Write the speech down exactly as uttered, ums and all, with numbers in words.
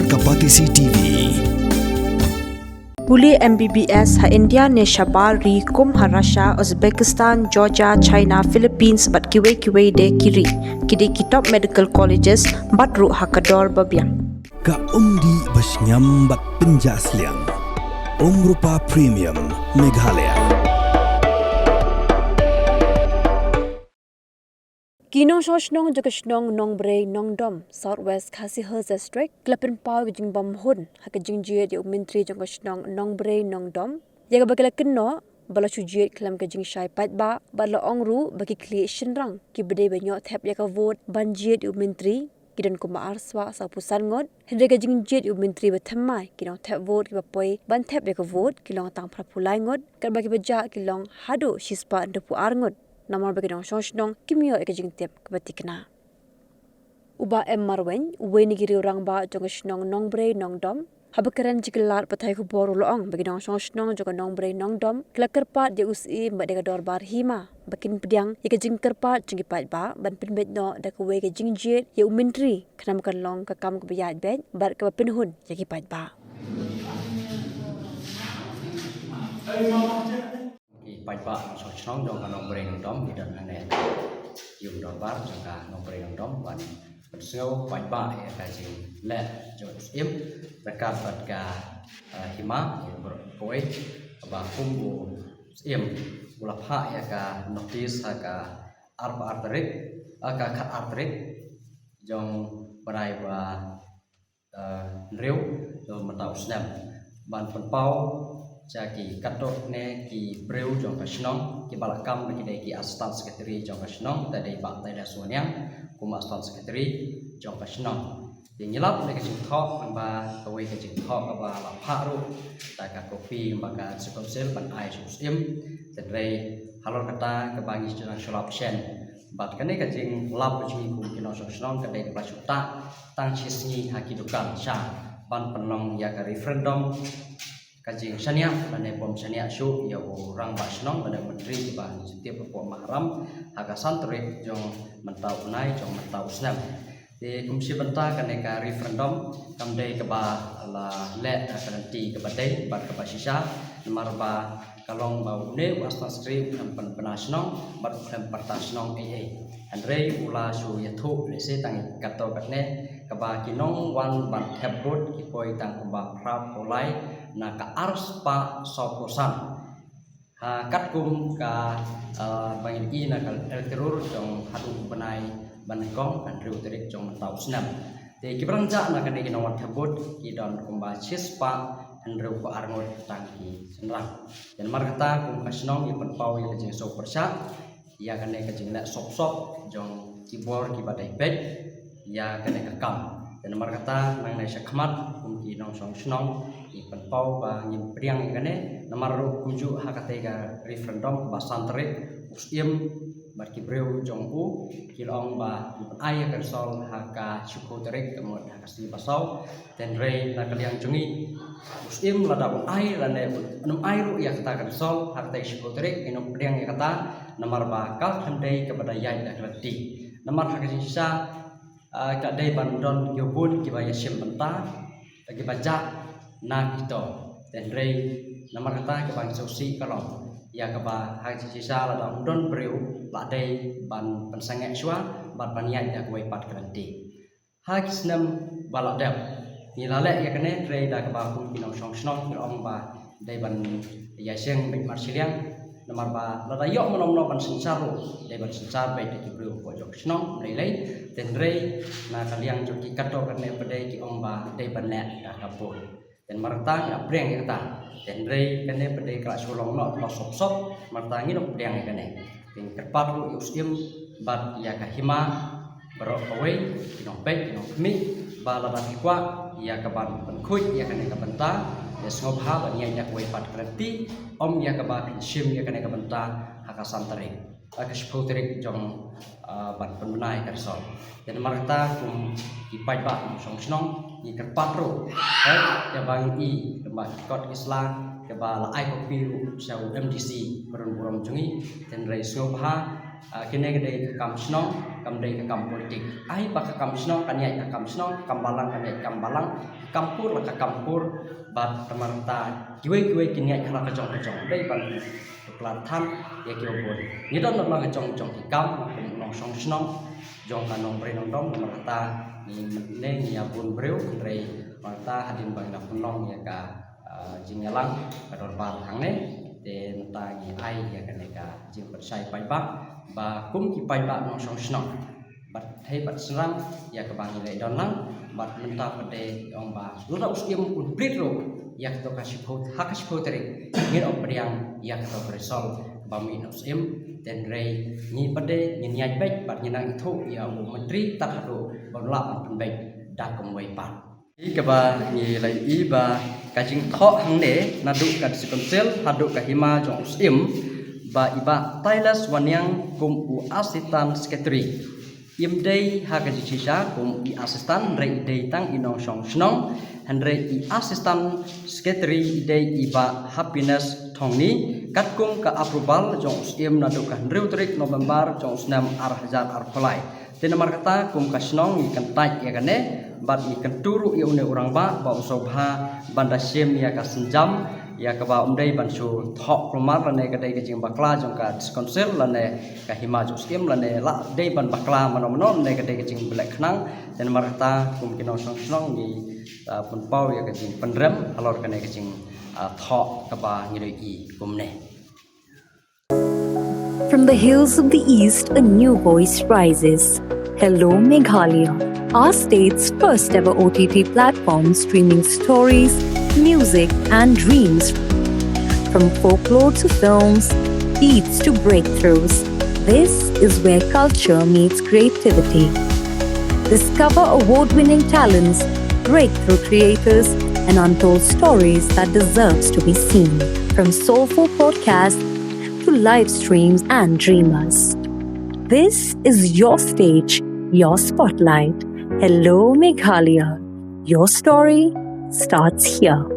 Kapatisi T V. Pule M B B S ha India ne shabar ri kum ha Russia, Uzbekistan, Georgia, China, Philippines bad kiwei kiwei de ki ri. Ki dei ki top medical colleges bad ruh ha ka dor ba biang. Ka umdih ba shngiam bad pynjah sliang. Umrupa Premium Meghalaya. Ki nongshong shnong jong ka shnong Nongbrei Nongdom, South West Khasi Hills District, ki la pynpaw ka jingbymhun ha ka jingjied ïa u myntri jong ka shnong Nongbrei Nongdom, ïa kaba ki la kynnoh ba la shu jied khlem ka jingshai paidbah, bad la ong ruh ba ki khlieh shynrang kiba dei ban ïoh thep ïa ka vote ban jied ïa u myntri ki don kumba ar spah sawphew san ngut, hynrei ka jingjied ïa u myntri ba thymmai, ki nongthep vote kiba poi ban thep ïa ka vote ki long tang phraphew lai ngut, katba kiba jah ki long haduh shispah hynriewphew ar ngut. Namar ba ki nongshong shnong kim ïoh ïa ka jingtip kaba thikna. U Bah M Marwein, uwei na ki riew rangbah jong ka shnong Nongbrei Nongdom, haba kren sha ki lad pathai khubor u la ong ba ki nongshong shnong jong ka Nongbrei Nongdom ki la kyrpad ïa u Syiem bad ïa ka dorbar hima ba kin pdiang ïa ka jingkyrpad jong ki paidbah ban pynbeit noh da kawei ka jingjied ïa u myntri, khnang ba kan long ka kam kaba ïaid beit bad kaba pynhun ïa ki paidbah. Ki paidbah nongshong shnong jong ka Nongbrei Nongdom ki don hangne. Ïa u dorbar jong ka Nongbrei Nongdom ban pynsngew paidbah ïa ka jingleh jong u Syiem ryngkat bad ka, eh, hima, ïa u baroh kawei, kaba kum u Syiem u la phah ïa ka notis ha ka arphew ar tarik, eh, ka khatar tarik jong u bnai ba eh, hynriew, jong mynta u snem. Ban pynpaw sha ki katto katne ki briew jong ka shnong, kiba la kam ba ki dei ki assistant secretary jong ka shnong, te dei Bah Taida Suaniang kum assistant secretary jong ka shnong. Te ngi lap da ka jingthoh, nangba kawei ka jingthoh kaba la phah ruh da ka kopi, nangba ka Chief Council ban ai sha u Syiem. Hynrei halor kata kaba ngi shu nang shu lap shen, bad kane ka jinglap jong ngi kum ki nongshong shnong ka dei kaba shu tah tang shi sngi ha ki dukan sha ban pynlong ïa ka referendum, ka jingshaniah lane bym shaniah shuh ïa u rangbah shnong lane u myntri, kiba ngi ju tip hapoh Maharam ha ka san tarik jong mynta u bnai, jong mynta u snem. Te kum shi bynta kane ka referendum kam dei kaba la leh ha ka lynti kaba dei bad kaba shisha, namar ba ka long ba une u assistant secretary u khlem pynbna shnong bad u khlem pyrta shnong ei ei. Hynrei u la shu ïathuh lehse tang katto katne, kaba ki nongwan ban thep vote ki poi tang kumba phraphew lai na ka arspah sawphew san. Ha katkum ka, eh, ba ngin i na ka electoral jong haduh u bnai ba nyngkong, ka hynriew tarik jong mynta u snem. Te kiba rangjah na kane ki nongwan thep vote ki don kumba shispah hynriewphew ar ngut tang ki shynrang. Te namar kata kum ka shnong ngi pynpaw ïa ka jingsngewpyrshah ïa kane ka jingleh sop sop jong ki bor kiba dei beit ïa kane ka kam. Te namar kata nangne shakhmat kum ki nongshong shnong ngi pynpaw ba ngin pdiang ïa kane, namar ruh kumjuh ha katei ka referendum kaba san tarik, u Syiem bad ki briew jong u ki la ong ba ngin ai ïa ka result ha ka shiphew tarik, ka mut ha ka sngi ba saw. Te hynrei na ka liang jong ngi, u Syiem lada un ai lane un ym ai ruh ïa kata ka result ha katei shiphew tarik, ngin ym pdiang ïa kata, namar ba ka khlem dei kaba da ïaid da ka lynti. Namar ha ka jingshisha, ah, ka dei ban don kiba bun kiba ïashim bynta, kiba jah na kito. Te hynrei namar kata kaba ngi sngewsih ka long ïa kaba ha ka jingshisha lada ym don briew la dei ban pynsangeh shuwa bad ban ïaid da kawei pat ka lynti. Ha ki snem ba la dep ngi la leh ïa kane, hynrei da kaba kum ki nongshong shnong ki la ong ba dei ban ïaseng beit marshiliang, namar ba lada ïoh mano mano ban synshar ruh dei ban synshar beit da ki briew hapoh jong ka shnong, ym lei lei. Te hynrei na ka liang jong ki katto katne pat de ki ong ba dei ban leh da ka vote. Te namar kata ngi la pdiang ïa kata. Te hynrei kane pat de ka la shu long noh kaba sop sop, namar kata ngin ym pdiang ïa kane. Te ngi kyrpad ruh ïa u Syiem bad ïa ka hima baroh kawei, ki nongpeit ki nongkhmih, ba lada ki kwah ïa kaban pynkhuid ïa kane ka bynta, ïa sngewbha ban ïaid ïa kawei pat ka lynti, ym ïa kaba kin shim ïa kane ka bynta ha ka san tarik, ha ka shiphew tarik jong, ah, ban pynbna ïa ka result. Te namar kata kum ki paidbah nongshong shnong ngi kyrpad ruh, eh, kaba ngi i lyngba ki kot ki sla, kaba la ai kopi ruh sha u M D C baron burom jong ngi, te hynrei sngewbha Kine ka dei ka kam shnong, kam dei ka kam politik. Ai ba ka kam shnong kan ïaid ka kam shnong, ka kam balang kan ïaid ka kam balang, ka kam kur la ka kam kur. Bad namar kata kiwei kiwei kin ïaid ha la ka jong ka jong. Dei ban tuklar than ïa kiwei bun. Ngi don la ka jong jong ki kam, kum u nongshong shnong jong ka Nongbrei Nongdom, namar kata ngi mynne ngi ïa bun briew, hynrei namar kata hadien ba ngi la pynlong ïa ka jingïalang ka dorbar hangne, te mynta ngi ai ïa kane ka jingpynshai paidbah ba kum ki paidbah nongshong shnong bad hei bad syrang ïa kaba ngi leh don lang. Bad mynta pat de ong ba lada u Syiem un pynbeit ruh ïa kato ka shiphew, ha ka shiphew tarik ngin ong pdiang ïa kato ka result ba mih na u Syiem. Te hynrei ngi pat de ngin ïaid beit bad ngin nang ithuh ïa u Myntri tad haduh ban lah ban pynbeit da kumwei pat. Kaba ngi la ïohi ba ka jingthoh hangne naduh ka District Council haduh ka hima jong u Syiem, ba i Bah Tailas Wanniang kum u Assistant Secretary. Im dei ha ka jingshisha kum i Assistant, hynrei i dei tang i nongshong shnong, hynrei i Assistant Secretary i dei i Bah Happiness Thongni, katkum ka approval jong u Syiem naduh ka hynriew tarik November jong u snem ar hajar arphew lai. Te namar kata kum ka shnong ngi kyntait ïa kane, bad ngi kyntu ruh ïa une u rangbah ba u sngewbha ban da shim ïa ka sienjam, ïa kaba um dei ban shu thoh kulmar lane ka dei ka jingbakla jong ka District Council lane ka hima jong u Syiem lane la dei ban bakla mano mano lane ka dei ka jingpynleh khnang. Te namar kata kum ki nongshong shnong ngi pynpaw ïa ka jingpynrem halor kane ka jingthoh kaba ngi la ïohi kumne. From the hills of the East, a new voice rises. Hello, Meghalaya, our state's first ever O T T platform streaming stories, music, and dreams. From folklore to films, beats to breakthroughs, this is where culture meets creativity. Discover award winning talents, breakthrough creators, and untold stories that deserves to be seen. From soulful podcasts to live streams and dreamers. This is your stage, your spotlight. Hello, Meghalaya. Your story starts here.